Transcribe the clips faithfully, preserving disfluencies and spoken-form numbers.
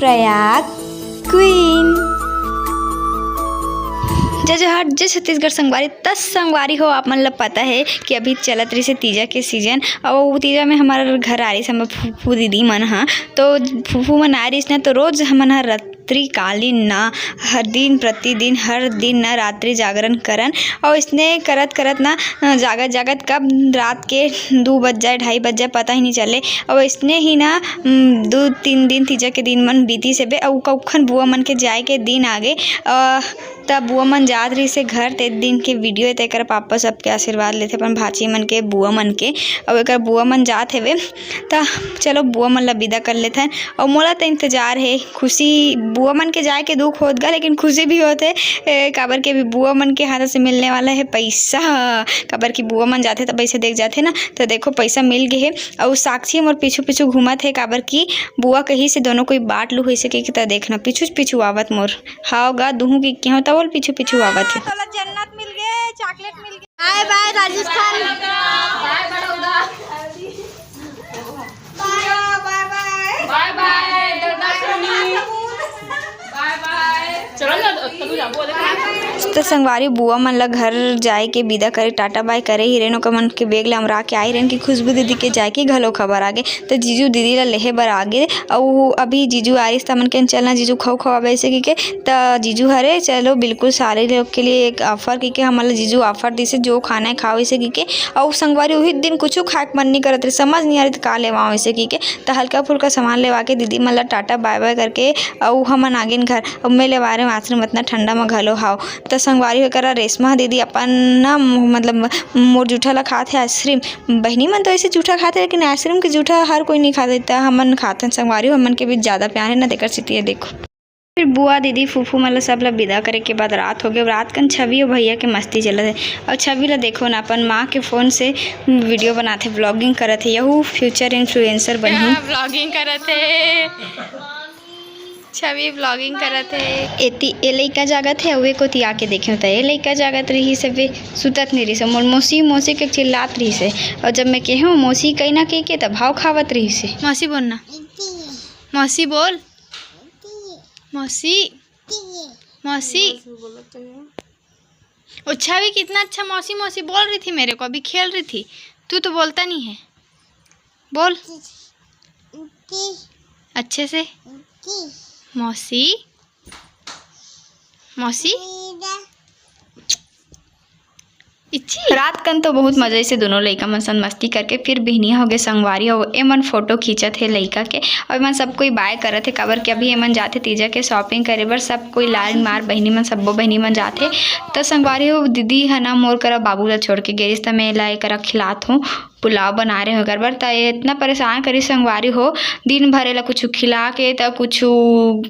Prayag queen. जय जोहार, जय छत्तीसगढ़ संगवारी। त संगवारी हो, आप मन ल पता हे कि अभी चलत रहिसे तीजा के सीजन, अउ तीजा में हमर घर आ रहिस हमर फूफू दीदी मन ह। तो फूफू मन आ रहिस ना, तो रोज हमन ह रात्रिकालीन ना, हर दिन प्रतिदिन, हर दिन ना रात्रि जागरण करन। अउ इसने करत करत ना, अ, जागत जागत कब रात के दू बज जाए, ढाई बज जाए, पता ही नहीं चले। अउ इसने ही ना, उम, दू तीन दिन तीजा के दिन मन बीतिस हेबे, अउ कउखन बुआ मन के जाए के दिन आगे। अ, तब बुआ मन जात रहिसे घर, ते दिन के वीडियो, तेकर पापा सबके आशीर्वाद लेथे अपन भांची मन के, बुआ मन के। अउ एकर बुआ मन जात हेवे, त चलो बुआ मन ला विदा कर लेथन। अउ मोला त इंतजार हे, खुशी, बुआ मन के जाए के दुख होत गा, लेकिन खुशी भी होत हे, ए, काबर के अभी बुआ मन के हाथ से मिलने वाला हे पैसा, काबर कि बुआ मन जाथे त पैसा देख जाथे ना। त देखो, पैसा मिल गे हे। अउ साक्षी मोर पीछू पीछू घूमत हे, काबर कि बुआ कहिस हे दोनों कोई बांट लू, होइसे कि त देखना पीछू पीछू आवत मोर। हाव गा, दुहू के केहो त ओल पीछू पीछू आवत हे। तोला जन्नत मिल गे, चॉकलेट मिल गे। बाय बाय राजस्थान। बाय बड़ौदा। बाय बाय। बाय बाय दुर्गा। बाय बाय। चलो ना, तू जाबो, देख। त संगवारी बुआ मन ल घर जाए के विदा करे, टाटा बाय करे ही रेन, ओकर मन के बैग ल अमरा के आए रेन कि खुशबू दीदी के जाए के घलो खबर आगे। त जीजू दीदी ल लेहे बर आगे, अउ अभी जीजू आइस त मन के चलना जीजू, खाओ खाओ, अइसे कहिके। त जीजू हरे, चलो बिल्कुल सारे लोग के लिए एक ऑफर कहिके हमन ल जीजू ऑफर दिसे, जो खाना है खाओ, अइसे कहिके। अउ संगवारी उही दिन कुछु खाए के मन नहीं करत रहे, समझ नहीं आ रही त का लेवाओ, अइसे कहिके। त हल्का फुल्का सामान लेवा के दीदी मन ल टाटा बाय बाय करके अउ हमन आगेन घर। अउ मैं लेवा रहे हूँ आइसक्रीम, अतना ठंडा म घलो हाव। त संगवारी हो करा रेशमा दीदी अपन ना, मतलब मोर जूठा ल खात हे आइसक्रीम। बहिनी मन तो ऐसे जूठा खाथे, लेकिन आइसक्रीम के जूठा हर कोई नहीं खाथे, त हमन खाथन संगवारी हो, हमन के बीच ज्यादा प्यार है ना, तेकर सेती ये देखो। फिर बुआ, दीदी, फूफू मन ल सब ल विदा करे के बाद रात हो गए। रात कन छवि अउ भैया के मस्ती चलत है। अउ छवि ल देखो ना, अपन माँ के फोन से वीडियो बनाथे, व्लॉगिंग करत है। यहू फ्यूचर इन्फ्लुएंसर बनही। व्लॉगिंग करत है, छवि व्लॉगिंग करत है। एती ए लइका जागत है, अउ ए कोती आके देखे त ए लइका जागत रहिस हे, सुतत नहीं रहिस हे। मोर मौसी, मौसी के चिल्लात रहिस हे, अउ जब मैं केहूँ मौसी कही ना कही के, तब भाव खावत रहिस हे। मौसी बोलना, मौसी बोल। मौसी, मौसी। मौसी बोलत तो है। अच्छा, अभी कितना अच्छा मौसी, मौसी बोल रही थी मेरे को, अभी खेल रही थी। तू तो बोलता नहीं है, बोल अच्छे से। मौसी, मौसी। इच्छी। रात कन तो बहुत मजा से दोनों लइका मन संग मस्ती करके फिर बिहनिया हो गए संगवारी, अउ एमन फोटो खींचत हे लइका के, अउ एमन सब कोई बाय करत हे, काबर के अभी एमन जाथे तीजा के शॉपिंग करे बर। सब कोई लाइन मार बहिनी मन, सब्बो बहिनी मन जाथे। त संगवारी हो, दीदी ह ना मोर करा बाबू ला छोड़ के गे रिहिस, त मैं एला एकरा खिलात हूँ, पुलाव बना रहे हो एकर बर। त ये इतना परेशान करी संगवारी हो, दिन भर एला कुछु खिला के, त कुछु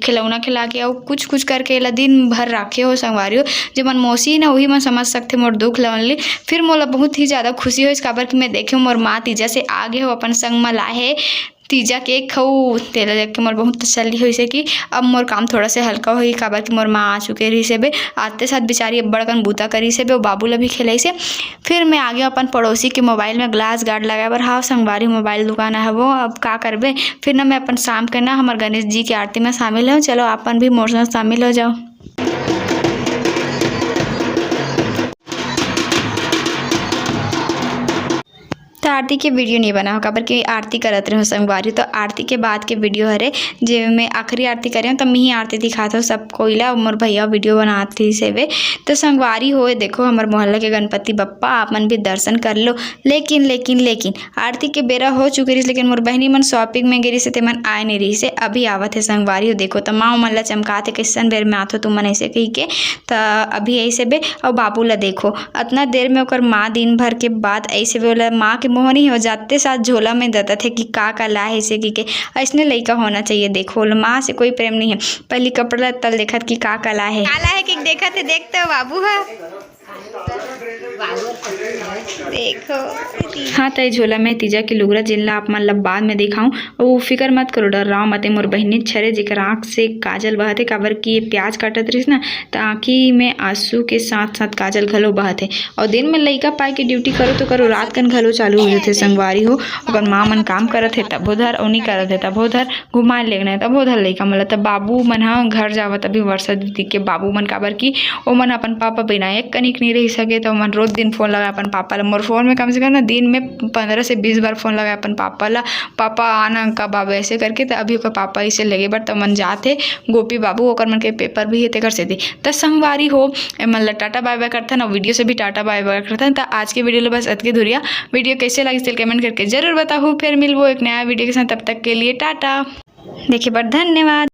खिलौना खिला के, अउ कुछ कुछ करके एला दिन भर राखे हो संगवारी हो। जेमन मौसी ना, उही मन समझ सकथे मोर दुख ल only। फिर मोला बहुत ही ज्यादा खुशी होइस, काबर कि मैं देखे मोर माँ तीजा से आगे हो, अपन संग म लाए हे तीजा के खऊ, तेला देख के मोर बहुत तसल्ली होइस हे कि अब मोर काम थोड़ा से हल्का होही, काबर कि मोर माँ आ चुके रहिस हे बे। आते साथ बेचारी अब्बड़ कन बूता करिस हे बे, अउ बाबू ल भी खिलाइस हे। फिर मैं आगे अपन पड़ोसी के मोबाइल में ग्लास गार्ड लगाए बर। हाव संगवारी, मोबाइल दुकान आहे वो, अब का करबे। फिर ना मैं अपन शाम के ना हमर गणेश जी के आरती में शामिल हूँ। चलो, आप मन भी मोर संग शामिल हो जाओ। त आरती के वीडियो नहीं बनाओ, काबर कि आरती करत रहो संगवारी। तो आरती के बाद के वीडियो हरे, जे मैं आखिरी आरती करे हूँ, त मैं ही आरती दिखात हूँ सब कोई ला। मोर भैया वीडियो बनात रहिस हे बे। तो संगवारी हो, देखो हमर मोहल्ला के गणपति बप्पा, आप मन भी दर्शन कर लो। लेकिन, लेकिन, लेकिन आरती के बेरा हो चुके रहिस, लेकिन मोर बहिनी मन शॉपिंग में गे रहिस हे, ते मन आए नहीं रहिस हे। अभी आवत हे संगवारी हो, देखो त माँ मन ला चमकात हे, "कैसन बेर में आथो तुमन?" ऐसे कही के। त अभी ऐसे बे, अउ बाबू ला देखो, अतना देर में ओकर माँ दिन भर के बाद ऐसे बे, ओला माँ के मोह नहीं हो, जाते साथ झोला में दतत हे कि का का लाए हे, ऐसे कही के। ऐसने लइका होना चाहिए, देखो, ओला माँ से कोई प्रेम नहीं है। पहली कपड़ा लत्ता ल देखत कि का का लाए हे। का लाए हे कि देखत हे, देख तो बाबू ह। देखो। हाँ, त ए झोला में तीजा के लुगरा, जेन ला आप मन ला बाद में दिखाऊं। अउ फिकर मत करो, डर्राव मते मोर बहिनी छरे, जेकर आँख से काजल बहत हे, काबर कि ये प्याज काटत रहिस ना, त आँखी में आंसू के साथ-साथ काजल घलो बहत हे। अउ दिन में लइका पाए के ड्यूटी करो तो करो, रात कन घलो चालू हो जाथे संगवारी हो। ओकर माँ मन काम करत हे तभो धर, अउ नी करत हे तभो धर, घुमाए लेगना हे तभो धर लइका मन ला। त बाबू मन ह घर जावत अभी वर्षा दीदी के बाबू मन, काबर कि ओमन अपन पापा बिना एक कनिक नी रहि सके, त ओमन रोज दिन फोन लगाए अपन पापा ला। मोर फोन में कम से कम ना दिन में पंद्रह से बीस बार फोन लगाए अपन पापा ला, "पापा आना कब आबे?" ऐसे करके। त अभी ओकर पापा इसे लेगे बर त ओमन जात हे गोपी बाबू, ओकर मन के पेपर भी हे तेकर सेती। त संगवारी हो, एमन ला टाटा बाय बाय करथन अउ वीडियो से भी टाटा बाय बाय करथन। त आज के वीडियो ला बस अतके धुरिया। वीडियो कैसे लागिस तेल कमेंट करके जरूर बताहू। फिर मिलबो एक नया वीडियो के साथ, तब तक के लिए टाटा। देखे बर धन्यवाद।